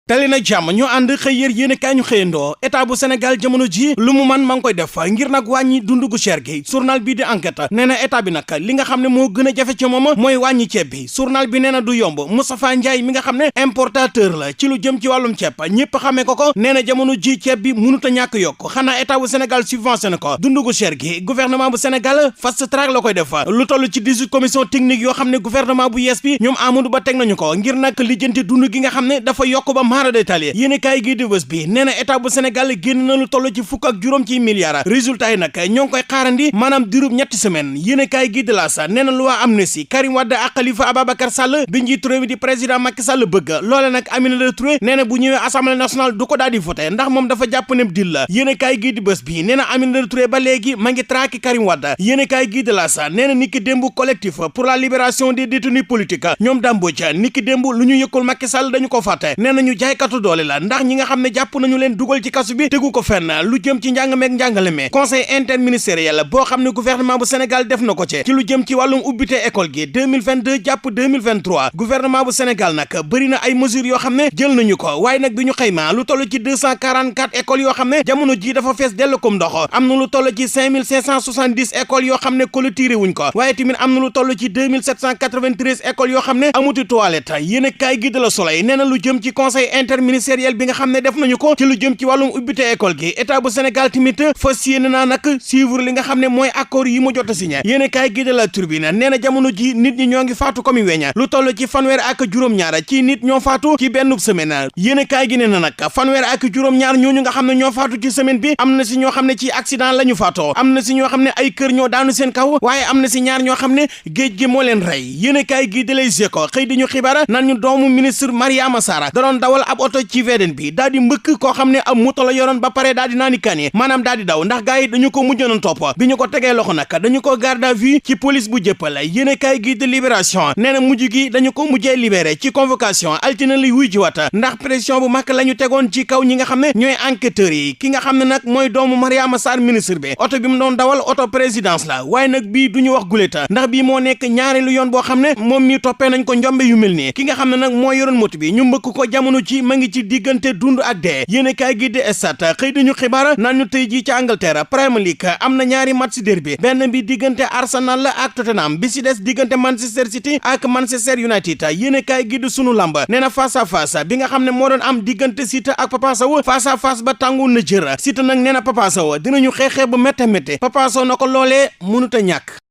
tali na jàmm ñu ànd xëy yër yéen kaay ñu xëyandoo état bu Sénégal jamono ji lu mu man ma ngi koy def ngir nag wàññi dundu gu cher gi journal bii di enquête nee na état bi nag li nga xam ne moo gën a jafe ci moom mooy wàññi ceeb bi journal bi nee na du yomb Moustapha Ndiaye mi nga xam ne importateur la ci lu jëm ci wàllum ceeb ñëpp xamee ko nee na jamono ji ceeb bi mënut a ñàkk yokk xanaa état bu Sénégal subventionné ko dundu gu cher gi gouvernement bu Sénégal fast track la koy def lu toll ci 18 commission technique yoo xam ne gouvernement bu yees bi ñoom Amadou Ba teg nañu ko ngir nag lijjanti dund gi nga xam ne dafa yokk ba maara détaillé yéen kaay gi di bés bi nee na état bu Sénégal génn na lu toll ci fukk ak juróom ci milliards résultat yi nag ñoo ngi koy xaarandi maanaam diirub ñetti semaine yéen kaay gi di la sa nee na loi amnistie Karim Wade ak Khalifa Ababacar Sall bi njiitu réew mi di président Macky Sall bëgg loole nag Aminata Touré nee na bu ñëwee assemblée nationale du ko daal di voté ndax moom dafa jàpp ne dil la yéen kaay gi di bés bi nee na Aminata Touré ba léegi ma ngi traqué Karim Wade yéen kaay gi di la sa nee na niki démb collectif pour la libération des détenus politiques ñoom dambooca niki démb lu ñu yëkkul Macky Sall dañu ko fàtte nee na ñu jaaykatu doole la ndax ñi nga xam ne jàpp nañu leen dugal ci kasu bi tegu ko fenn lu jëm ci njàng meeg njàngale me conseil interministériel boo xam ne gouvernement bu Sénégal def na ko ci lu jëm ci wàllum ubbite école gi 2022 jàpp 2023 gouvernement bu Sénégal nag bëri na ay mesures yoo xam ne jël nañu ko waaye nag bi ñu xayma lu toll ci 244 écoles yoo xam ne jamono ji dafa fees dellu kom ndox am na lu toll ci 5570 écoles yoo xam ne clôturé wuñ ko waaye tamit am na lu toll ci 2793 écoles yoo xam ne amuti toilette yéen a kaay gi de la Soleil nee na lu jëm ci conseil interministériel bi nga xam ne def nañu ko ci lu jëm ci wàllum ubbite école gi état bu Sénégal tamit fas yéene naa nag suivre li nga xam ne mooy accord yi mu jot a signé yéen a kaay gi de la Tribune nee na jamono ji nit ñi ñoo ngi faatu comme weña lu toll ci fanweer ak juróom-ñaar ci nit ñoo faatu ci benn semaine yéen a kaay gi nee na nag fanweer ak juróom-ñaar ñooñu nga xam ne ñoo faatu ci semaine bi am na si ñoo xam ne ci accident la ñu faatoo am na si ñoo xam ne ay kër ñoo daanu seen kaw waaye am na si ñaar ñoo xam ne géej gi moo leen rey yéen a kaay gi de lay ko xëy di ñu xibaar naan ñu doomu ministre Mariama Sarr da doon dawal ab oto ci VDN bi daal di mbëkk koo xam ne ab moto la yoroon ba pare daal di naani kaani maanaam daal di daw ndax gars yi dañu ko mujjoon topp bi ñu ko tegee loxo nag dañu ko garde à vue ci police bu jëppal yéen a kaay gi de libération nee na mujj gi dañu ko mujjee libéré ci convocation altine li wuy ji wata ndax pression bu mag la ñu tegoon ci kaw ñi nga xam ne ñooy enquêteurs yi ki nga xam ne nag mooy doomu Mariama Sarr ministre bi oto bi mu doon dawal oto présidence la waaye nag bii duñu wax guleta ndax bii moo nekk ñaareelu yoon boo xam ne moom mi toppee nañ ko njombe yu mel nii ki nga xam ne nag moo yoroon moto bi ñu mbëkk ko jamono ci ma ngi ci diggante dund ak dee yéen kaay gi di Stades xëy dañu xibaar naan ñu tey jii ci Angleterre Premier League am na ñaari match derby benn bi diggante Arsenal ak Tottenham bi si des diggante Manchester City ak Manchester United yéen kaay gi di sunu lamb nee na face à face bi nga xam ne moo doon am diggante Siteu ak Papa Sow face à face ba tàngu na jër Siteu nag nee na Papa Sow dinañu xeexee bu métte métte Papa Sow na ko loolee mënut a ñàkk